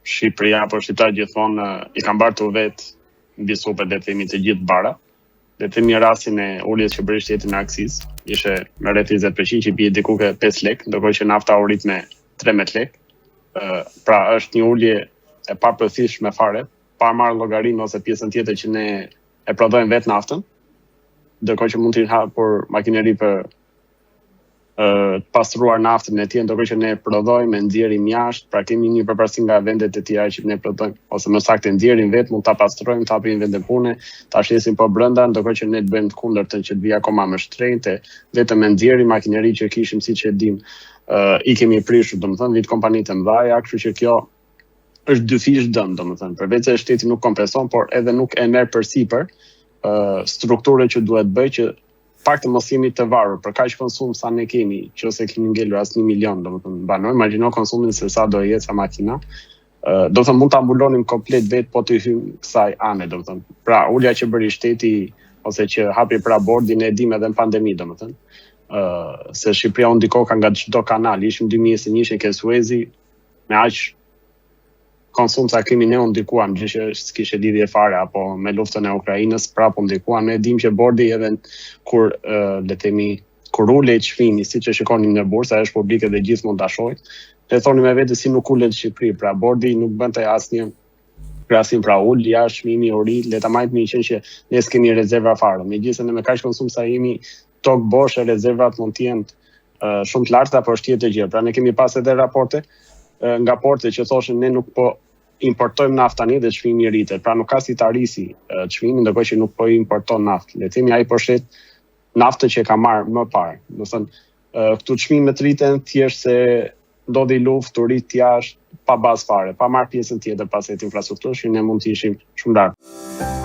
Shqipëria apo shqiptarët gjithmonë i kanë bartur vetë mbi supe, le të themi të gjithë barra. Le të themi rastin e uljes që bëri shteti në akcizë, ishte me rreth 20% që bie diku ke 5 lek, ndërkohë që nafta u rrit me 13 lek. Pra është një ulje e papërfillshme fare, pa marrë llogarinë ose pjesën tjetër që ne e prodhojmë vetë naftën, ndërkohë që mund të hapur makineri për të pastruar naftën e tjerë, ndërkohë që ne prodhojmë e nxjerrim jashtë, pra kemi një përparësi nga vendet e tjera që ne prodhojmë, ose më saktë nxjerrim vetë, mund ta pastrojmë, të hapim vende pune, ta shesim po brenda, ndërkohë që ne të bëjmë të kundërtën që të vijë akoma më shtrenjtë, vetëm e nxjerrim makineri që kishim siç e dim, i kemi prishur, domethënë vit kompanitë e mëdha, kështu që kjo është dyfish dëm, domethënë, përveç se shteti nuk kompenson, por edhe nuk e merr përsipër strukturën që duhet bëj që pak të mos jemi të varur për kaq konsum sa ne kemi, që ose kemi ngelur as 1 milion, domethënë banor, imagjino konsumin se sa do jetë sa makina. Do të mund ta mbulonim komplet vetë po të hym kësaj ane, domethënë. Pra, ulja që bëri shteti ose që hapi pra bordin e dim edhe në pandemi, domethënë. Se Shqipëria u ndikoka nga çdo kanal, ishim 2021 ke Suezi me aq konsum sa kemi ne u ndikuam, gjë që s'kishte lidhje fare apo me luftën e Ukrainës, prapë u ndikuam. Ne dim që bordi edhe kur le të themi kur ulej çmimi, siç e shikonim në bursë, ajo është publike dhe gjithë mund ta shohin. Ne thonim me vete si nuk ulet në Shqipëri, pra bordi nuk bënte asnjë krahasim, pra ul jashtë çmimi u rrit, le ta marrim një qenë që ne s'kemi rezerva fare. Megjithëse ne me kaq konsum sa jemi tok bosh e rezervat mund të jenë shumë të larta, por është tjetër gjë. Pra ne kemi pas edhe raporte nga porte që thoshin ne nuk po importojmë naftë tani dhe çmimi rritet. Pra nuk ka si ta rrisi çmimin ndërkohë që nuk po importon naftë. Le të themi ai po shet naftën që e ka marrë më parë. Do të thënë këtu çmimet rriten thjesht se ndodhi luftë, u rrit jashtë pa bazë fare, pa marrë pjesën tjetër pas të infrastrukturës që ne mund të ishim shumë larg.